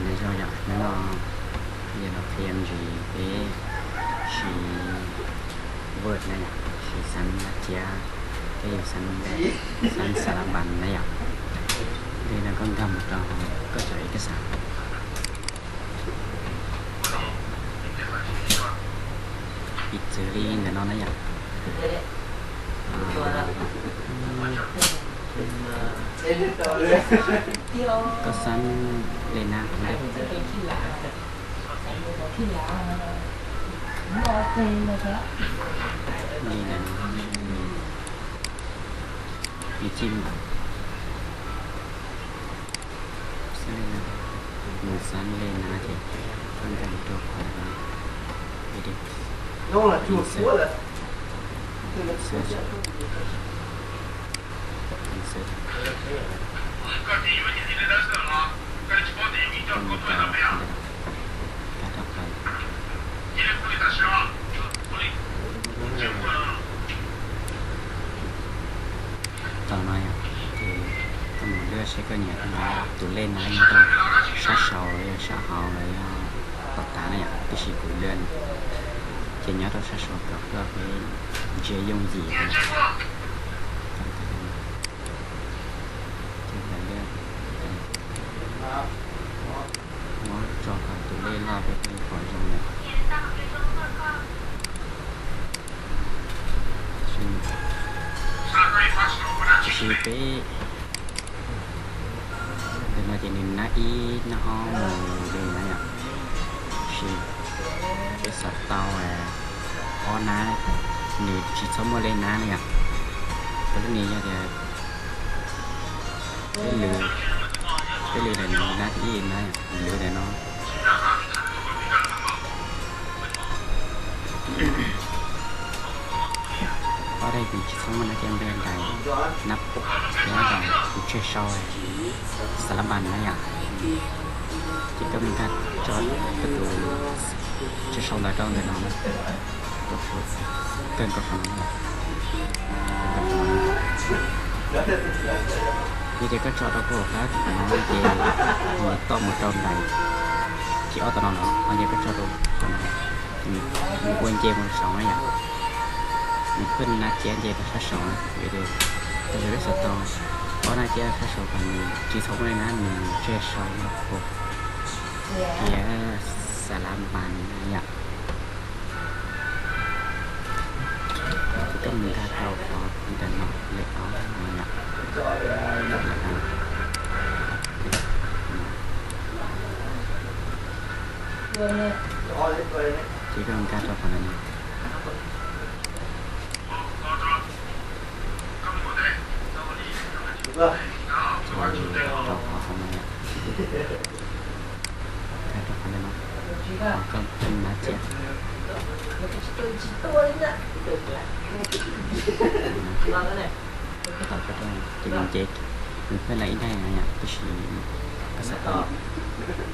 Yo ya, no, yo no P M G, eh, si Word na ya, si san la chia, te yo san de, san sa la ban na ya. Te na kon gam to, ko so eke sa. ປິດເຊີຣີເດີເນາະນະຫຍັງ ອາ ກໍຊັ້ນເລີຍນະ ນີ້ນະ ມີຈິ້ມ. ເຊີນເລີຍນະ ເຊີນເລີຍນະ ເຈົ້າ ເພິ່ນກຳລັງຕົວະຂ້ອຍນະ ເດີ ເຊີນ ເຊີນ ເຊີນ ເTao nói à, thì tao muốn đưa sẽ có nhiều mà tụi lên nói như tao sát sao rồi sao hào rồi tao tá này à, cái gì cũng lên. Chỉ nhớ tao sát sao cọc cọc với dễ dùng gì. Thì là đưa. Nó cho cả tụi lên lo cái khỏi dùng này. ຈະຊິໄປ ເດີນມາຈາກນີ້ນະ ອີນະ ຫ້ອງເດີນມາຫຍັງຊິ ໄປສະເຕົາ ອໍນາ ນີ້ຊິຊອມເລີຍນາ ນະຫຍັງ ກໍເລີຍນີ້ ຢາກຈະ ເປັນຫຼື ເປັນຫຼືໃດນະ ນາທີ່ອີນະ ຫຼືໃດເນາະ. ພໍໄດ້ເປັນຊິສອງມັນນະ ແກມແບນໄດ້ນັບແລ້ວກໍເຊຊອຍ ສາລະບັນນະຫຍັງ ທີ່ກຳລັງຈອດປະຕູ ເຊຊອຍ ດອກເດີນອອກມາ. ເກີນກວ່າຂະໜາດນັ້ນ ເກີນກວ່າຂະໜາດນັ້ນ ມີແຕ່ກະຈອດເອົາພວກ ແລ້ວຂະໜາດນັ້ນເກ ມີຕ້ອມ ມີຕ້ອມໃດ ທີ່ອອກຕະນອນເນາະ ເອົາເກກະຈອດເອົາຂະໜາດນັ້ນ ມີ ມີໂອເອັນເຈ ໝົດສອງອາຍາ ມີເພິ່ນນັດເຈເອນເຈ ປະຊາສອງ ເວເດ ເຂົາຈະໄດ້ສະຕອງ ເພາະນັດເຈປະຊາສອງ ກັນ ຈີທອກ ໃນນັ້ນ ມີເຈສອງ ມາໂກ ເພຍ ສາລາບັນ ອາຍາ Kita minta kau kau minta no le au mana. Kita minta kau mana ni. Kau kau mana. ເພິ່ນໄດ້ນະ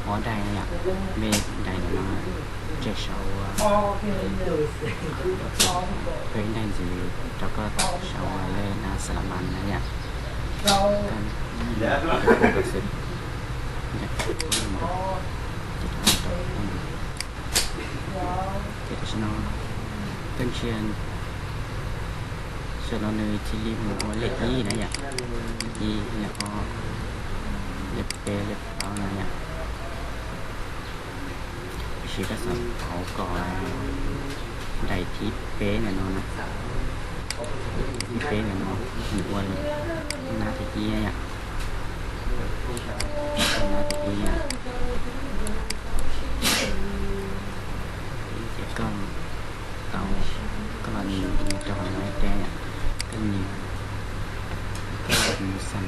ອໍໄດ້ນະ ເມດໄດ້ນະ ເຈຊາວ ເພິ່ນໄດ້ຊິ ເຈົ້າກໍຊາວເລີຍນະ ສາລະບັນນະ ກັນ ເປັນຄວາມຮູ້ສຶກ ຢາກເຮັດຕໍ່ ເຈັດຊະນອນ ເພິ່ນຊຽນ ສ່ວນເຮົານີ້ທີ່ລີບ ເລັກອີນະ ເລັກອີ ແລ້ວກໍເລັກເປ ເລັກເປົານະ ຊິກະສັບເອົາກໍໄດ້ທີ່ເປແນ່ນອນນະ ທີ່ເປແນ່ນອນ ມີອວນໜ້າທີ່ອີນະ ໜ້າທີ່ອີນະ ທີ່ກໍ Tau, kalau ni, ni dah orang ada ya. Kan ni. Kalau ni san,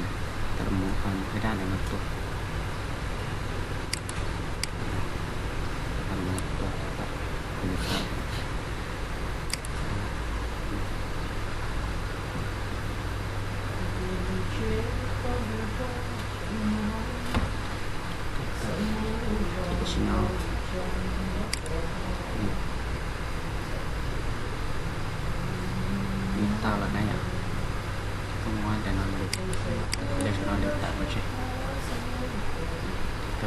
termu kan beda dengan tu. Termu tu, tak. Ini kan. Kita sini. ເຕັາແລ້ວນະ ເມື່ອວານແຕ່ນອນເດັກ ເດັກນອນເດັກຕາຍບໍ່ເຈັບ ກໍ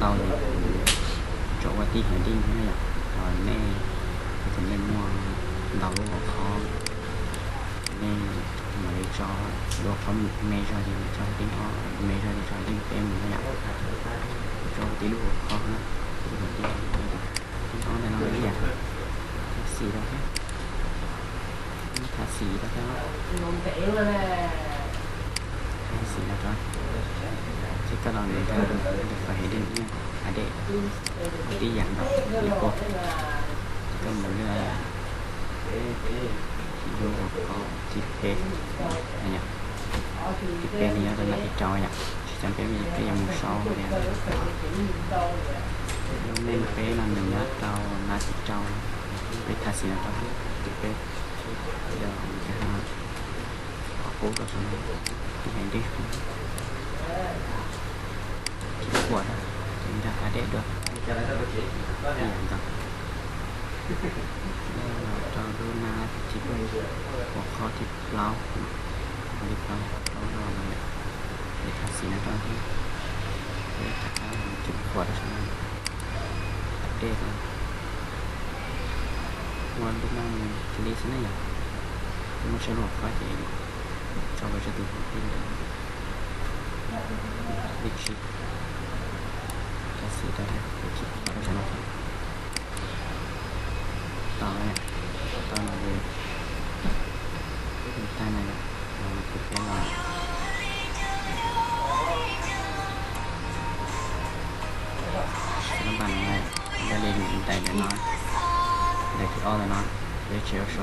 ເຕົາຢູ່ ເຈາະວ່າຕິດເຮດດິ້ງຫັ້ນນະ ເອົາແມ່ ເປັນແມ່ມ່ວງເຕົາລູກຂອງ ແມ່ ມາເລີຍເຈາະລູກຂອງແມ່ ເຈາະດິ້ງ ເຈາະດິ້ງອອກ ແມ່ ເຈາະດິ້ງເຕັມເລີຍ ເຈາະຕິດລູກຂອງເນາະ ຕິດເຮດດິ້ງ ຕິດອອກແນ່ນອນເລີຍ ທາສີແລ້ວ ທາສີແລ້ວ ທາສີແລ້ວກໍ ເຊັກກໍລອງເດີນທາງ ໄປເຮັດເລື່ອງອາເດດ ບໍ່ຕິດຫຍັງດອກ ແລ້ວກໍ ກໍໝູເລື່ອງ ທີ່ດູຂອງ ທີ່ເປັນ ອັນຫຍັງ ທີ່ເປັນນີ້ ແລ້ວກໍໜ້າທີ່ເຈົ້າຫຍັງ ຈຳເປັນມີເປັນຫຍັງໝູຊອງແມ່ນ ແມ່ນເປັນອັນໜຶ່ງນະ ເຈົ້າໜ້າທີ່ເຈົ້າ ເປັນທາສີນະ ເຈົ້າ ທີ່ເປັນ ດຽວມັນຈະຫາ ອອກໂກດກັບສະໜອງ ທີ່ເຫັນດິ ທີ່ປວດ ເຫັນດາອາເດດດ້ວຍ ອີ່ຫຍັງກໍ ແລ້ວເຈົ້າດູໜ້າທີ່ເປັນຫົວຂໍ້ທີ່ເປົ່າ ທີ່ເປົ່າ ເຂົາເອົາມາເຮັດພາສີນະ ຕອນທີ່ເຮັດຈັກໜ້ອຍ ເຈັບປວດ ອັບເດດ ວ່າເປັນໜັງຊີຣີສ໌ແນວຫຍັງ ທີ່ມາສະຫຼວງໄຟເອງ ເຈົ້າກໍຈະຖືກເປັນ ລິກຊິດ ພາສີໄດ້ ລິກຊິດ ເຈົ້າກໍຈະມາ ຕໍ່ເລີຍ ຕໍ່ມາເລີຍ ເປັນຕາໜ້າ ເອົາມາເກັບໄວ້ລອງ ສາລະບັນໄດ້ ໄດ້ຫຼິ້ນໄດ້ແນ່ນອນ ໄດ້ທີ່ອອກແນ່ນອນ ໄດ້ເຊວໂຊ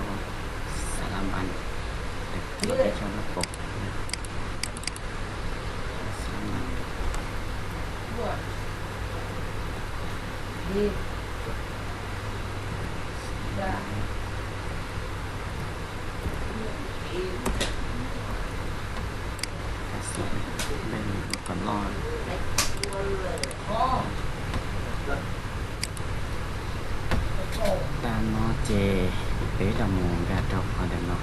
ສາລະບັນ ໄດ້ທີ່ອອກ ໄດ້ເຊວໂຊ ຕາມນໍເຈ ເປດາໂມງກາໂຕຄອນເດນນໍ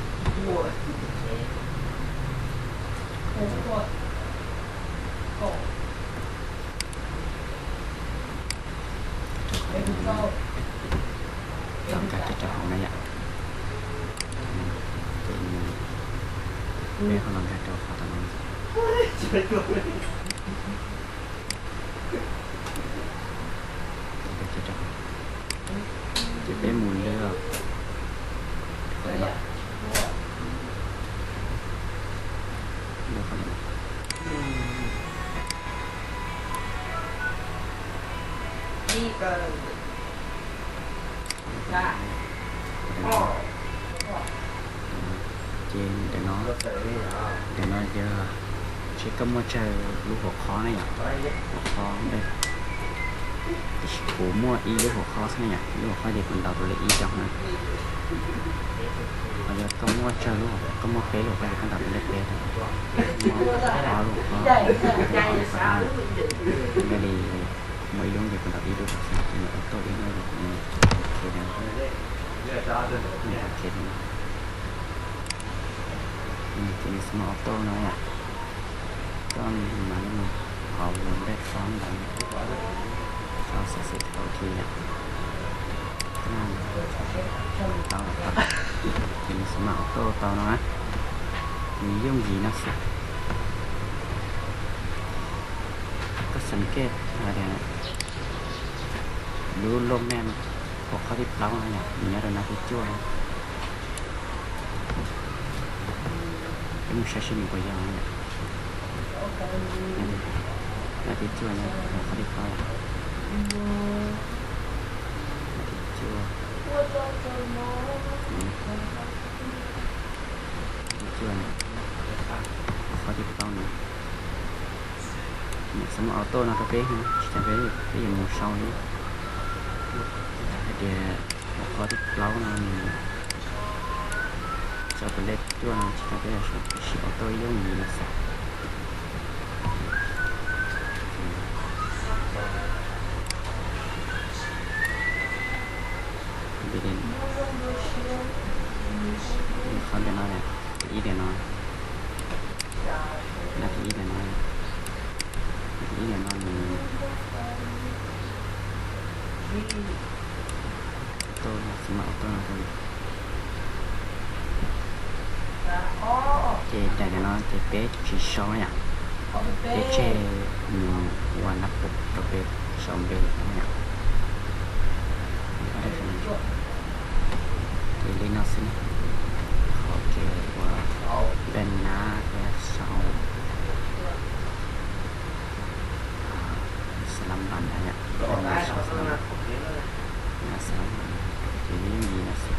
ລອງການຈັດຈະຂອງໄລຍະ ເປັນເລື່ອງຂອງລອງການຕົວຂອງຕະຫຼອດ ຈະໄປໝູນເລືອກ ເລືອກເຂົ້າໄດ້ບໍ່? ເຈນ ເດນອນ ເດນອນ ເດ ເຊັກກໍມົວເຈີ ລູກຫົວຂໍ້ນະຫຍັງ ຫົວຂໍ້ເດ້ ໂຫ ມົວອີ ລູກຫົວຂໍ້ຊະນະຫຍັງ ລູກຫົວຂໍ້ເດ ຄົນເດົາໂຕເລກອີຈັກນະ ເອົາເດີ ກໍມົວເຈີ ລູກ ກໍມົວເປ ລູກ ກໍເດ ຄົນເດົາໂຕເລກເປ ມົວ ອໍ ລູກ ອໍ ເດ ເດ ໂມຍລຸງເດ ຄົນເດົາອີ ລູກ ສາມ ໂຕເດ ໂຕເດ ໂອເຄເດ ໂອເຄເດ ອືມ ທີນີ້ສະມາອອໂຕ້ເນາະ ຕ້ອງມາເອົາວົງແບບຟ້ອງກັນ ເອົາໃສ່ເສດເຂົ້າທີ່ ນັ້ນ ເອົາ ທີນີ້ສະມາອອໂຕ້ຕໍ່ເນາະ ມີຍົ່ງຢີເນາະ ກໍສັງເກດວ່າເດ ດູລົມແມ່ນ ພວກເຂົາທີ່ເປົ່າຫັ້ນນະ ມີອາໂດນາທີ່ຈວຍ ເປັນຜູ້ຊາຍທີ່ມີປະໂຫຍດ ໜ້າທີ່ຈວຍນະ ພວກເຂົາທີ່ເປົ່າ ໜ້າທີ່ຈວຍ ອືມ ທີ່ຈວຍນະ ພວກເຂົາທີ່ເປົ່ານະ ສະມາອອໂຕ້ນະ ກາເຟນະ ຈະໄປ ໄປຢູ່ໝູ່ເຊົາຢູ່ ດຽວ ພວກເຂົາທີ່ເປົ່ານະ ຈະໄປເລັກ ຕົວນັ້ນຊິເປັນອອໂຕ້ຢູ່ນີ້ນະ ເປັນຄອນເດນອນ ອີເດນອນ ນາທີເດນອນ ນາທີເດນອນນີ້ ໂຕນີ້ຊິມາເອົາໂຕນັ້ນໂຕນີ້ ເຈໄດ້ແນ່ນອນ ເຈເປ ຈີສອງ ຫຍັງ ເຈເຈ ໜຶ່ງ ວານະປຸກ ໂຕເປ ສອງ ເບ ຫຍັງ ເຈເລນອນຊິນ ໂອເຄ ວ່າເປັນໜ້າແກສອງ ສະລຳບັນ ອັນເນີ້ຍ ເປັນສະລຳບັນ ໜ້າສະລຳບັນ ທີ່ມີມີໜ້າສິ